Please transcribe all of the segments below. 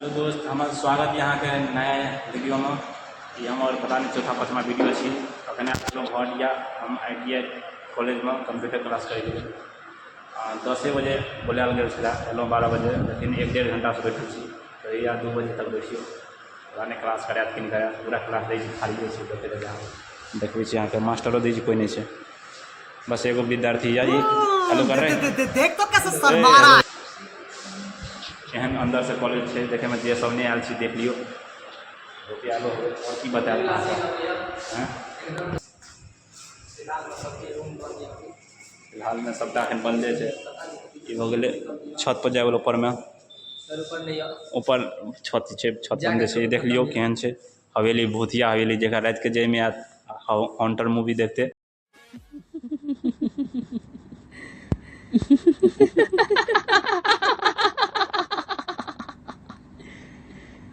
Hello दोस्त, हमर स्वागत यहाँ के नया वीडियो में। ई हमर पता नहीं चौथा पाँचवा वीडियो छी। अखन आयल घर या हम ITI college में कंप्यूटर क्लास करे गेलियै। 10 बजे बोलायल गेल छलै, एलहुँ 12 बजे, लेकिन 1-1.5 घंटा से बैठल छी। तऽ या 2 बजे तक बैठियौ, पता नहि क्लास करायत कि नहि करायत। पूरा क्लास दै छै, खाली छै, बैठे रहै। देखबै छी अहाँके मास्टरो दै छै, कोइ नहि छै, बस एगो विद्यार्थी या ई हेलो कर रहे। देख तो कैसे शर्मा रहा है। एहन अंदर से कॉलेज छै देखे में। जे सब नहि आयल छी देख लियौ, रुपया आलो होबै। आओर की बतायब अहाँके? फिलहालमे सबटा एखन बन्दे छै। ई भऽ गेलै छत पर जाय वाला, ऊपरमे ऊपर छत छै, छत बन्दे छै। ई देख लियौ केहन छै हवेली, भूतिया हवेली, जकरा रातिके जाहिमे आयत हॉन्टर मूवी देखते।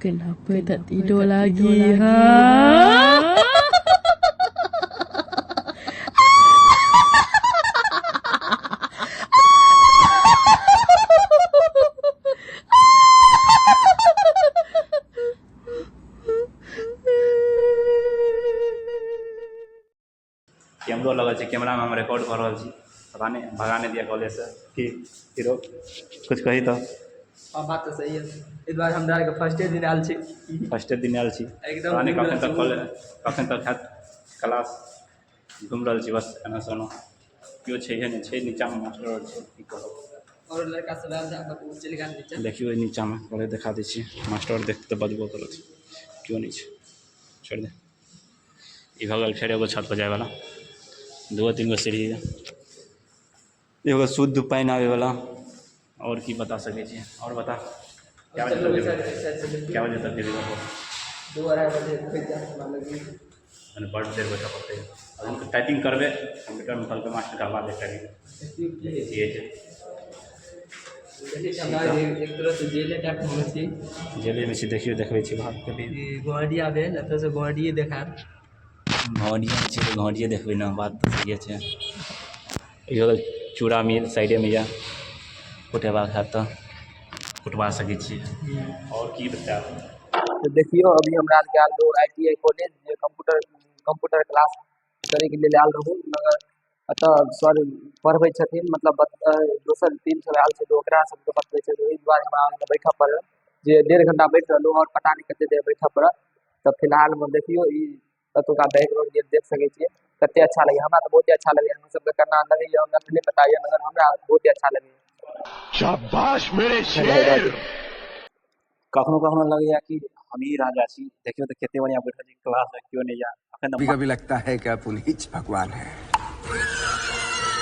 Kenapa tak tidur lagi, ha? कैमरो लगल छै, कैमरामे हम रिकॉर्ड कऽ रहल छी। पता नहि भगा नहि दिया कॉलेजसँ की। हीरो कुछ कही तऽ। हाँ, बात तऽ सही है। एहि दुआरे हमरा आरके फर्स्टे दिन आयल छी। फर्स्टे दिन आयल छी। एकदम पता नहि घुमि कखन रहल तक छी। कॉलेज कखन तक हैत क्लास। घुमि रहल छी बस एना से ओना, केओ छैहे नहि। छै नीचाँमे मास्टर आर छै, की कहब। आओर लड़का सब आयल छै, ओ चलि गेल नीचा। देखियौ नीचाँमे कॉलेज देखा दै छी। मास्टर आर देखतै तऽ बजबो करत। केओ नहि छै, छोड़ि दे। ई भऽ गेल फेर एगो छत पर जायवला, 2 3 गो सीढ़ी, एगो शुद्ध पानि आबैवला। आओर की बता सकै छी? आओर बता, क्या बजे तक जेबै? क्या बजे तक जेबै घर पर? 2-2.5 बजे खुलि जायत हमरा लगी। मने बड्ड देर बैठऽ पड़तै। हम टाइपिंग करबै कंप्यूटरमे, कहलकै मास्टर करबा दे टाइपिंग। देखै छियै। देखै छी, हमरा एक तरहसँ जेले टाइपमे होइ छी। जेलेमे छी। देखियौ, देखबै छी बाहरके भी। ई घोड़िया भेल, एतऽसँ घोड़िए देखायत। घोड़िया छै तऽ घोड़िए देखबै ने, बात तऽ सहिए छै। ई हो गेल चूड़ा मिल, साइडेमे यऽ, कुटेबाक हैत तऽ कुटवा सकै छी। आओर की बतायब? तऽ देखियौ, अभी हमरा आरके आयल रहू ITI college, जे कंप्यूटर क्लास करैके लेल आयल रहू, मगर एतऽ सर पढ़बै छथिन, मतलब दोसर टीम सब आयल छै तऽ ओकरा सबके बतबै छै। ओहि दुआरे हमरा आरके बैठऽ पड़ल, जे 1.5 घंटा बैठ रहलहुँ आओर पता नहि कते देर बैठऽ पड़त। तऽ फिलहालमे देखियौ, ई एतुका बैकग्राउंड जे देख सकै छियै, कते अच्छा लगैए। हमरा तऽ बहुते अच्छा लगैए। हम सबके केना लगैए हमरा तऽ नहि पता यऽ, मगर हमरा बहुते अच्छा लगैए। शाबाश मेरे शेर। कखनो कखनो लगैए कि हमही राजा छी। देखियौ तऽ कते बढ़िआँ बैठल छी क्लासमे, केओ नहि यऽ अखन। कभी कभी लगता है कि आप उन्हीं भगवान हैं।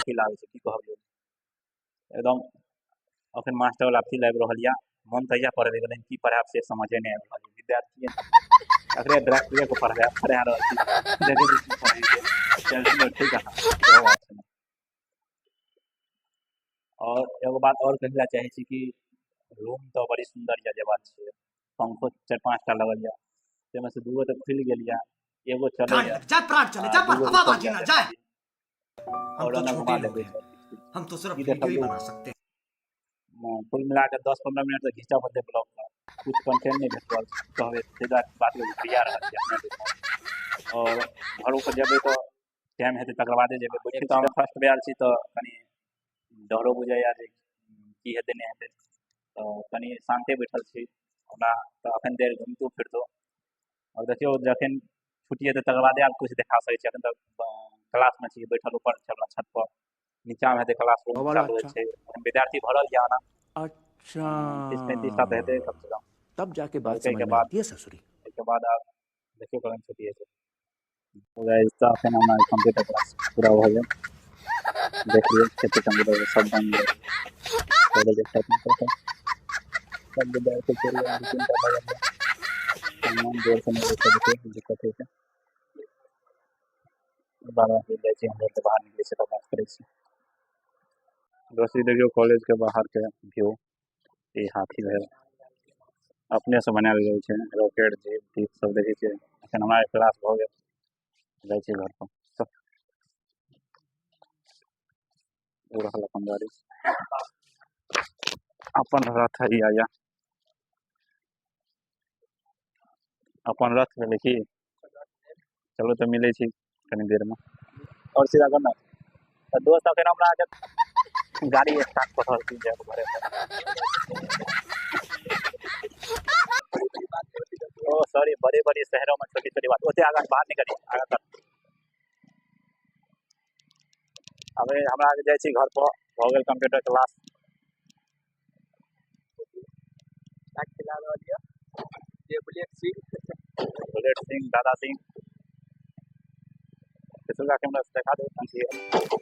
फील आबै छै, की कहब यौ। एकदम अखन मास्टर वाला फील आबि रहल यऽ। मन तऽ इएह पढ़बैके, लेकिन की पढ़ायब से समझे नहि आबि रहल यऽ। विद्यार्थी एकरे डायरेक्टरे को पढ़ा रहल छी। देखै छी की पढ़ै छै। चलू ठीक है, सेहो बात छै। आओर एगो बात आओर कहै लए चाहै छी कि रूम तऽ बड़ी सुन्दर यऽ, जे बात छै। पंखो 4-5 टा लगल यऽ, ताहिमे से 2 गो तऽ खुलि गेल यऽ, एगो चलैए जाए, प्राण चले आ जा, पर 2 गो हवा रुकल बाजी यऽ। ना जाए। हम आओर तो ओना छोटे घुमा लोग देबै हैं, सर। हम तो सिर्फ की वीडियो ही देखलियौ? बना सकते हैं। कुल मिला कऽ 10-15 मिनट तऽ घिचऽ पड़तै ब्लॉगमे, किछु कंटेंट नहि भेट रहल छै कहबै, ताहि दुआरे बातके घुरिया रहल छी अपने। आओर घरो पर जेबै तऽ टाइम हेतै तकर बादे जेबै। बैठे तऽ हम फर्स्ट बेर आयल छी तऽ कनि डरो बुझाइए जे की हेतै नहि हेतै, तऽ कनि शान्ते बैठल छी। हमरा तऽ एखन देर घुमितो फिरतो। आओर देखियौ, जखन छुट्टी हेतै तकर बादे आब किछु देखा सकै छी। एखन तक क्लासमे छी बैठल, ऊपर छै अपना छत पर, नीचाँमे हेतै क्लास रूम चालू होइ छै। विद्यार्थी भरल यऽ ओना। अच्छा, 30-35 टा तऽ हेतै कमसँ कम। तब जाके बात रुकै समझ के में बाद आती है ससुरी। एहिके बाद आब देखियौ कखन छुट्टी होइ छै। गाइस, तऽ एखन हमरा कंप्यूटर क्लास पूरा भऽ गेल। देख लियौ कते कंप्यूटर सब बनि गेल। कॉलेज टाइपिंग कऽ कऽ सब विद्यार्थी चलि गेल। 2-3 टा लगल यऽ। मन जोर से नहि बैठे, देखियौ दिक्कत होइ छै। 12 बजे जाइ छी हम, तऽ बाहर निकलै छी तऽ बात करै छी। दोस्त, ई देखियौ कॉलेज के बाहर के व्यू। ई हाथी भेल, अपने से बनायल गेल छै। रॉकेट, जीप तीप सब देखै छियै। एखन हमरा क्लास भऽ गेल, जाइ छी घर पर। सब ओ रहल अपन गाड़ी, अपन रथ। हैया या अपन रथ भेलै की? चलू तऽ मिलै छी कनी देरमे। आओर सीधा कर ने तऽ दोस्त, अखन हमरा अहाँके गाड़ी स्टार्ट कऽ रहल छी जायब घरे पर। ओ सॉरी, बड़े बड़े शहरों में छोटी छोटी बात। ओते आगाँ बाहर निकलिए, आगाँ कर। अबे हमरा आगे जाइ छी घर पर, भऽ गेल कंप्यूटर क्लास। खिला रहल यऽ जे बुलेट सिंह, बुलेट सिंह, दादा सिंह। पिछुलका कैमरा से देखा दे टंकी।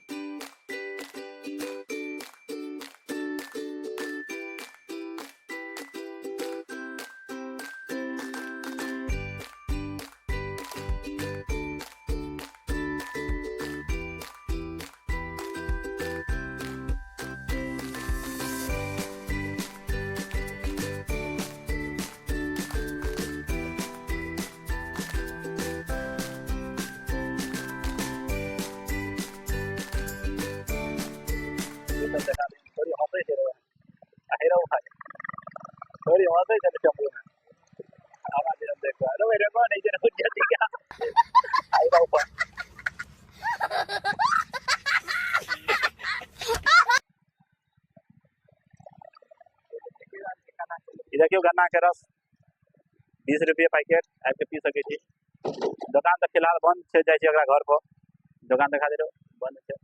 देखा दे। थोड़ी हंसै छै रे, आ हेरो भाई थोड़ी हंसै छै टेम्पू में। आवाज देख अरे रे, नहीं छै जल्दी क्या आई ऊपर। ई देखियौ, गन्ना के रस 20 रुपये पैकेट, आबि के पी सकै छी। दोकान तऽ फिलहाल बंद छै। जाइ छी ओकरा घर पर, दोकान देखा दे, बंद छै।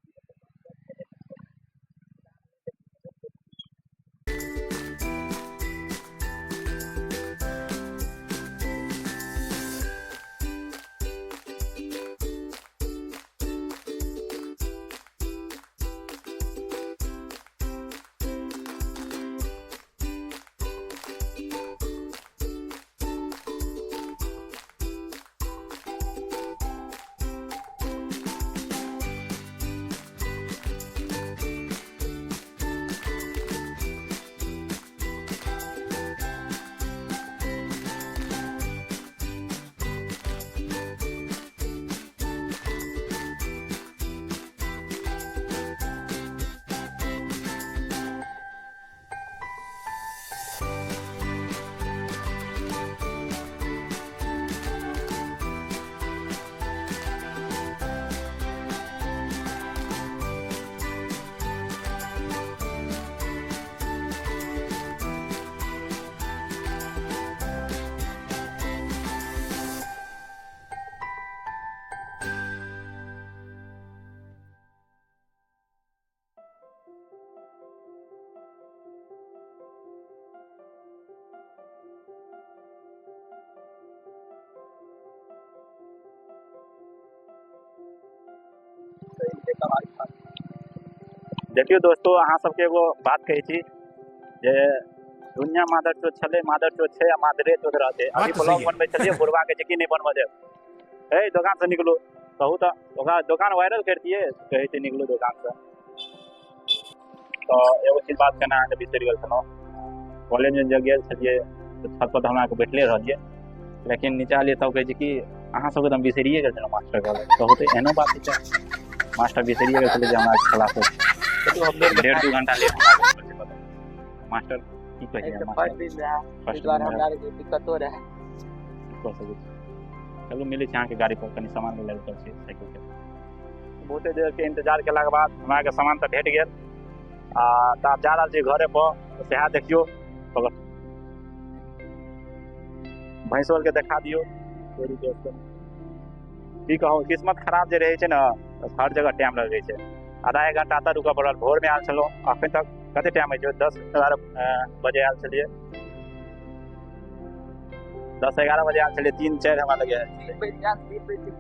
देखियौ दोस्तो, अहाँ सबके एगो बात कहै छी जे दुनिया मादर चोद छलै, मादर चोद छै आ मादरे चोद रहतै। अभी बात तऽ ब्लॉग सही है। बनबै छलियै, बुढ़वा के छै कि नहि बनबऽ देब, हे दोकान से निकलू। कहू तऽ ओकरा दोकान वायरल करतियै, कहै छै निकलू दोकान से। तऽ एगो चीज बात केना अहाँके बिसरि गेल छलहुँ। कॉलेजमे जब गेल छलियै तऽ छत पर तऽ हमरा आरके बैठले रहलियै, लेकिन नीचा एलियै तब कहै छै कि अहाँ सबके तऽ हम बिसरिए गेल छलहुँ, मास्टर कहलक। कहू तऽ एहनो बात होइ छै? मास्टर बिसरिए गेल छलै जे हमरा क्लास 1.5 2 घंटा लेट हमरा आबे पड़ै छै। मास्टर की कहियै मास्टर? फर्स्ट दिन रहै ताहि फर्स्ट दुआरे दिन हमरा आरके दिक्कतो रहै। कऽ सकै छी। चलू, मिलै छी अहाँके गाड़ी पर, कनि सामान लै लए छी साइकिलके। बहुते देरके इंतजार केलाके बाद हमरा आरके सामान तऽ भेट गेल आ तऽ आब जा रहल छी घरे पर। तऽ सएह देखियौ, पकड़ भैंसो आरके देखा दियौ। दोस्त, की कहू, किस्मत खराब जे रहै छै ने, तऽ हर जगह टाइम लगै छै। आधा एक घंटा तऽ रुकऽ पड़ल। भोरमे आयल छलहुँ, अखन तक कते टाइम होइ छै? 10-11 बजे आयल छलियै, 10-11 बजे आयल छलियै, 3-4 हमरा लगे। 3 बजे, 3 बजे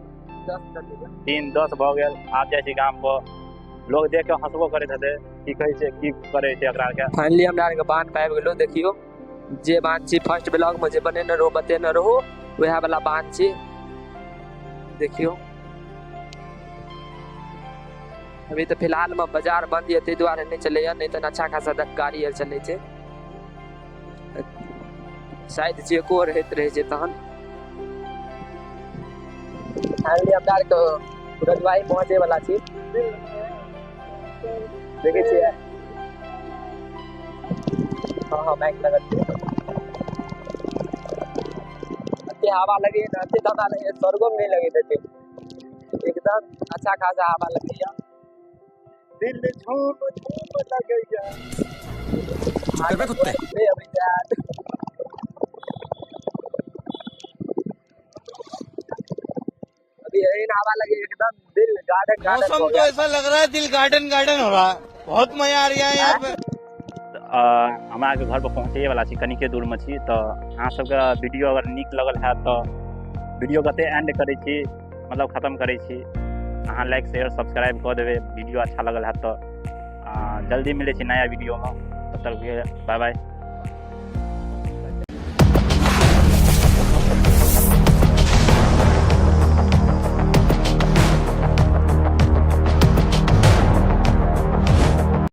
10 मिनट। 3:10 भऽ गेल। आब जाइ छी गाम पर। लोग देख के हंसबो करैत हेतै, की कहै छै, की करै छै एकरा आरके। फाइनली हमरा आरके बान्ह पर आबि गेलहुँ। देखियौ, जे बान्ह छी फर्स्ट ब्लॉग में जे बनेने रहौ, बतेने रहौ, वएह वाला बान्ह छी। देखियौ, अभी तऽ फिलहाल में बाजार बंद यऽ, ताहि दुआरे नहि चलैया, नहि तऽ अच्छा खासा गाड़ी आर चलै छै। शायद चेको रहैत रहै छै तहन। फाइनली हमरा आरके रजवाही पहुँचे वाला छी। देखै छियै। हाँ, माइक लगल छै। एते हवा लगैया ने, एते तऽ हमरा लगैया स्वर्गोमे नहि लगैत हेतै। एकदम अच्छा खासा हवा लगैया। दिल झूम झूम लगैया। चुप कर बे कुत्ते। अभी जायत। अभी एहन हवा लगे एकदम दिल गार्डन गार्डन। मौसम तो ऐसा लग रहा है, दिल गार्डन गार्डन हो रहा है। बहुत मजा आ रहा है यहाँ पे। हमरा आरके घर पर पहुँचैए वाला छी, कनिके दूरमे छी। तऽ अहाँ सबके वीडियो अगर नीक लगल हैत तऽ वीडियो कते एंड करै छी, मतलब खत्म करै छी। अहाँ लाइक, शेयर, सब्सक्राइब कऽ देबै वीडियो अच्छा लगल हैत तऽ। जल्दी मिलै छी नया वीडियोमे, तब तक बाय बाय।